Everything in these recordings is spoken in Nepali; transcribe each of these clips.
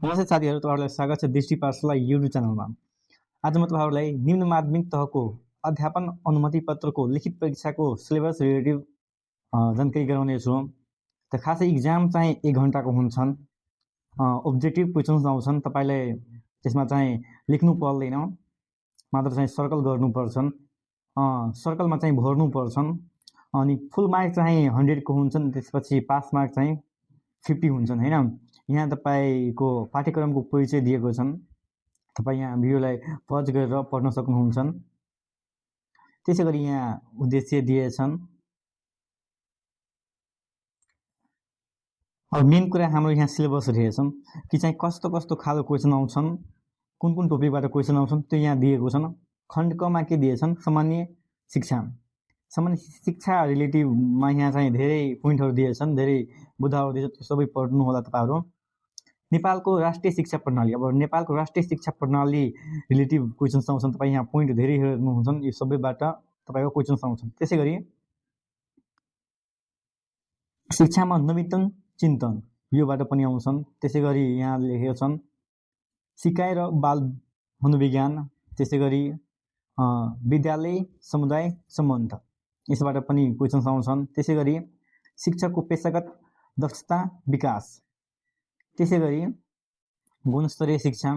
नमस्ते साथीहरू, तपाईँहरूलाई स्वागत छ दृष्टि पाठशाला युट्युब च्यानलमा। आज म तपाईँहरूलाई निम्न माध्यमिक तहको अध्यापन अनुमति पत्रको लिखित परीक्षाको सिलेबस रिलेटिभ जानकारी गराउनेछु। त खासै इक्जाम चाहिँ 1 घन्टाको हुन्छन्। अब्जेक्टिभ क्वेसन्स आउँछन्। तपाईँले त्यसमा चाहिँ लेख्नु पर्दैन, मात्र चाहिँ सर्कल गर्नुपर्छन्। सर्कलमा चाहिँ भर्नुपर्छन्। अनि फुल मार्क चाहिँ 100 को हुन्छन्। त्यसपछि पास मार्क चाहिँ 50 हुन्छन् हैन। यहाँ तपाईको पाठ्यक्रमको परिचय दिएको छन्। तपाई यहाँ भिडियोलाई पज गरेर पढ्न सक्नुहुन्छ। त्यसैगरी यहाँ उद्देश्य दिएछन्। अब मेन कुरा हाम्रो यहाँ सिलेबस रहेछन् कि चाहिँ कस्तो कस्तो खालको क्वेशन आउँछन्, कुन कुन टपिकबाट क्वेशन आउँछन् त्यो यहाँ दिएको छन्। खण्ड क मा के दिएछन्? सामान्य शिक्षा। सामान्य शिक्षा रिलेटिभमा यहाँ चाहिँ धेरै पोइन्टहरु दिएछन्, धेरै बुदाहरु दिएछन्। सबै पढ्नु होला तपाईहरु। नेपालको राष्ट्रिय शिक्षा प्रणाली। अब नेपालको राष्ट्रिय शिक्षा प्रणाली रिलेटिभ क्वेशन्स आउँछन्। तपाई यहाँ पोइन्ट धेरै हेर्नुहुन्छन्। यो सबैबाट तपाईको क्वेशन्स आउँछन्। त्यसैगरी शिक्षामा नवीनतम चिन्तन योबाट पनि आउँछन्। त्यसैगरी यहाँ लेखेका छन् सिकाइ र बाल मनोविज्ञान। त्यसैगरी विद्यालय समुदाय सम्बन्ध, यसबाट पनि क्वेशन्स आउँछन्। त्यसैगरी शिक्षकको पेशागत दक्षता विकास। त्यसैगरी गुणस्तरीय शिक्षा।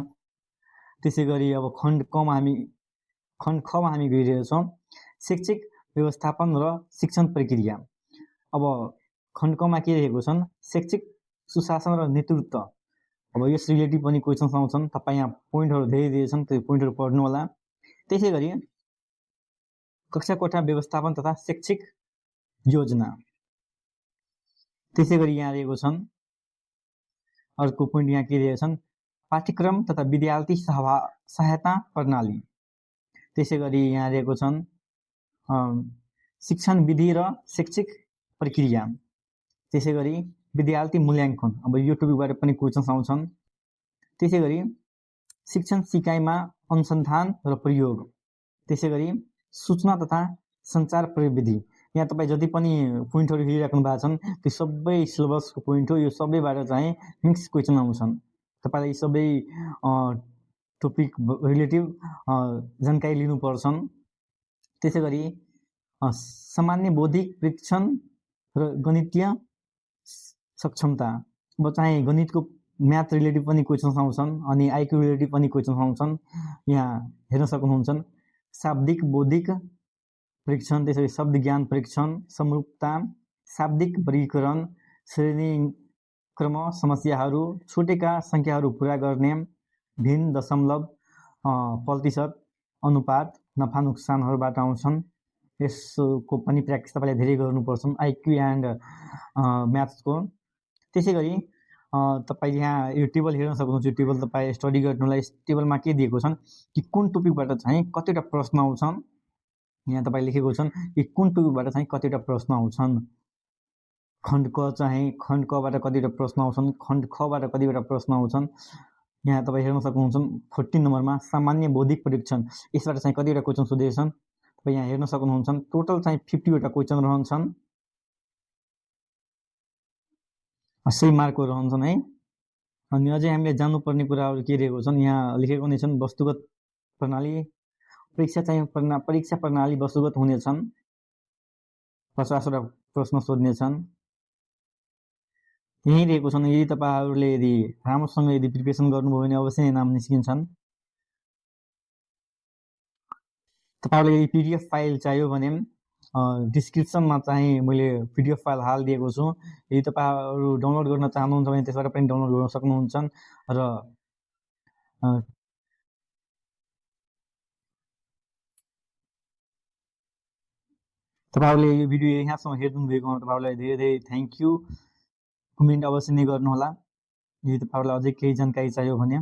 त्यसैगरी अब खण्ड ख मा हामी गइरहेछौँ शैक्षिक व्यवस्थापन र शिक्षण प्रक्रिया। अब खण्ड क मा के रहेको छन्? शैक्षिक सुशासन र नेतृत्व। अब यस रिलेटिभ पनि क्वेशन्स आउँछन्। तपाई यहाँ पोइन्टहरु धेरै दिएछन्, त्यो पोइन्टहरु पढ्नु होला। त्यसैगरी कक्षा कोठा व्यवस्थापन तथा शैक्षिक योजना। त्यसैगरी यहाँ रहेको छन् अर्को पोइन्ट यहाँ के रहेछन्? पाठ्यक्रम तथा विद्यार्थी सहायता प्रणाली। त्यसैगरी यहाँ रहेको छन् शिक्षण विधि र शैक्षिक प्रक्रिया। त्यसैगरी विद्यार्थी मूल्याङ्कन। अब यो टपिकबाट पनि क्वेशन्स आउँछन्। त्यसैगरी शिक्षण सिकाइमा अनुसन्धान र प्रयोग। त्यसैगरी सूचना तथा सञ्चार प्रविधि। यहाँ तपाई जति पनि पोइन्टहरु हेरिराख्नु भएको छन् त्यो सबै सिलेबसको पोइन्ट हो। यो सबैबाट चाहिँ मिक्स क्वेशन आउँछन्। तपाईलाई सबै टपिक रिलेटिभ जानकारी लिनुपर्छन्। त्यसैगरी सामान्य बौद्धिक परीक्षण र गणितीय सक्षमता। अब चाहिँ गणितको म्याथ रिलेटिभ पनि क्वेशन्स आउँछन् अनि आइक्यू रिलेटिभ पनि क्वेशन्स आउँछन्। यहाँ हेर्न सक्नुहुन्छ। शाब्दिक बौद्धिक परीक्षण, त्यसैगरी शब्द ज्ञान परीक्षण, समरूपता, शाब्दिक वर्गीकरण, श्रेणी क्रम समस्याहरू, छुटेका संख्याहरू पूरा गर्ने, भिन्न दशमलव, प्रतिशत, अनुपात, नफा नुकसानहरूबाट आउँछन्। यसको पनि प्र्याक्टिस तपाईले धेरै गर्नुपर्छ आइक्यू एन्ड म्याथ्सको। त्यसैगरी तपाई यहाँ यो टेबल हेर्न सक्नुहुन्छ। यो टेबल तपाई स्टडी गर्नुलाई टेबलमा के दिएको छन् कि कुन टपिकबाट चाहिँ कतिवटा प्रश्न आउँछन्। यहाँ तपाई लेखेको छन् कि कुन टपिकबाट चाहिँ कतिवटा प्रश्न आउँछन्। खण्ड क बाट कतिवटा प्रश्न आउँछन्, खण्ड ख बाट कतिवटा प्रश्न आउँछन्। यहाँ तपाई हेर्न सक्नुहुन्छ 14 नम्बरमा सामान्य बौद्धिक परीक्षण, यसबाट चाहिँ कतिवटा क्वेशन सोधेछन् तपाई यहाँ हेर्न सक्नुहुन्छ। टोटल चाहिँ 50 वटा क्वेशन रहन्छन्। 100 मार्कको रहन्छन् है। अनि अझै हामीले जान्नुपर्ने कुराहरू के रहेको छन् यहाँ लेखेको नै छन्। वस्तुगत प्रणाली परीक्षा चाहिँ परीक्षा प्रणाली वस्तुगत हुनेछन्। 50 वटा प्रश्न सोध्नेछन्। यही रहेको छन्। यदि तपाईहरुले यदि राम्रोसँग यदि प्रिपरेसन गर्नुभयो भने अवश्य नै नाम निस्किन्छन्। तपाईहरुले यदि पीडीएफ फाइल चाहियो भने डिस्क्रिप्सनमा चाहिँ मैले पीडीएफ फाइल हालिदिएको छु। यदि तपाईहरु डाउनलोड गर्न चाहनुहुन्छ भने त्यसबाट पनि डाउनलोड गर्न सक्नुहुन्छ। र तपाईहरुले यो भिडियो यहाँसम्म हेर्नु भएकोमा तपाईहरुलाई धेरै धेरै थ्यांक यू। कमेन्ट अवश्य नै गर्नु होला यदि तपाईहरुलाई अझै केही जानकारी चाहियो भने।